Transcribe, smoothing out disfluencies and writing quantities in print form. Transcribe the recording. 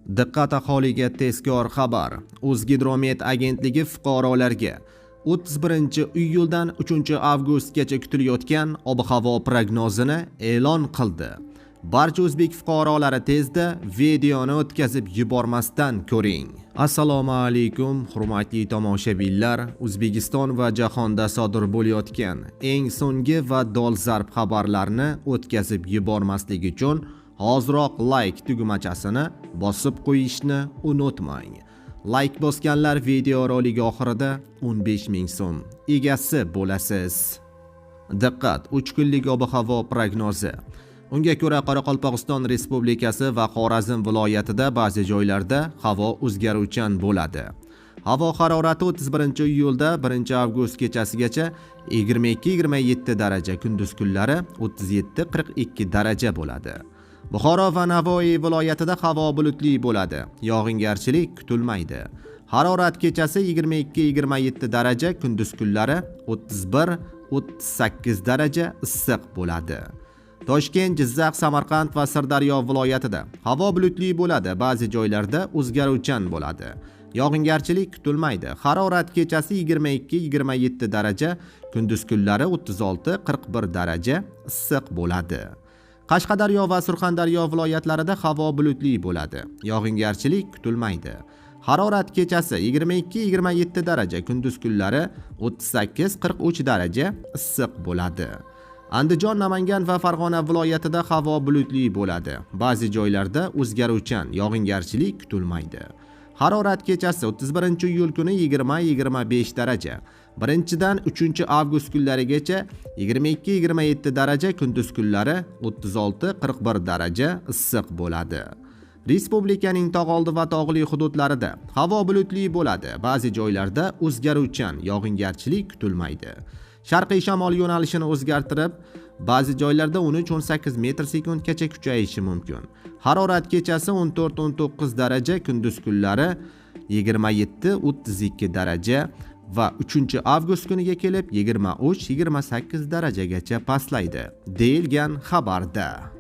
Diqqat aholiga tezkor xabar. O'zgidromet agentligi fuqarolarga 31-iyuldan 3-avgustgacha kutilayotgan ob-havo prognozini e'lon qildi. Barcha o'zbek fuqarolari tezda videoni o'tkazib yubormasdan ko'ring. Assalomu alaykum, hurmatli tomoshabinlar. O'zbekiston va jahonda sodir bo'layotgan eng so'nggi va dolzarb xabarlarni o'tkazib yubormaslik uchun hoziroq like tugmachasini bosib qo'yishni unutmang. Like bosganlar video roligi oxirida 15 ming so'm egasi bo'lasiz. Diqqat, 3 kunlik ob-havo prognozi. Unga ko'ra, Qoraqalpog'iston Respublikasi va Xorazm viloyatida ba'zi joylarda havo o'zgaruvchan bo'ladi. Havo harorati 31-iyulda 1-avgust kechasigacha 22-27 daraja, kunduz kunlari 37-42 daraja bo'ladi. Buxoro va Navoiy viloyatida havo bulutli bo'ladi. Yog'ingarchilik kutilmaydi. Harorat kechasi 22-27 daraja, kunduz kunlari 31-38 daraja issiq bo'ladi. Toshkent, Jizzax, Samarqand va Sirdaryo viloyatida havo bulutli bo'ladi, ba'zi joylarda o'zgaruvchan bo'ladi. Yog'ingarchilik kutilmaydi. Harorat kechasi 22-27 daraja, kunduz kunlari 36-41 daraja issiq bo'ladi. Qashqadaryo va Surxondaryo viloyatlarida havo bulutli bo'ladi. Yog'ingarchilik kutilmaydi. Harorat kechasi 22-27 daraja, kunduz kunlari 38-43 daraja issiq bo'ladi. Andijon, Namangan va Farg'ona viloyatida havo bulutli bo'ladi. Ba'zi joylarda o'zgaruvchan, yog'ingarchilik kutilmaydi. Harorat kechasi 31-iyul kuni 20-25 daraja. 1-dan 3-avgust kunlarigacha 22-27 daraja, kunduz kunlari 36-41 daraja issiq bo'ladi. Respublikaning tog'oldi va tog'li hududlarida havo bulutli bo'ladi. Ba'zi joylarda o'zgaruvchan, yog'ingarchilik kutilmaydi. Sharqiy shamol yo'nalishini o'zgartirib, ba'zi joylarda 13-18 metr sekundgacha kuchayishi mumkin. Harorat kechasi 14-19 daraja, kunduz kunlari 27-32 daraja va 3-avgust kuniga kelib 23-28 darajagacha pastlaydi, deyilgan xabarda.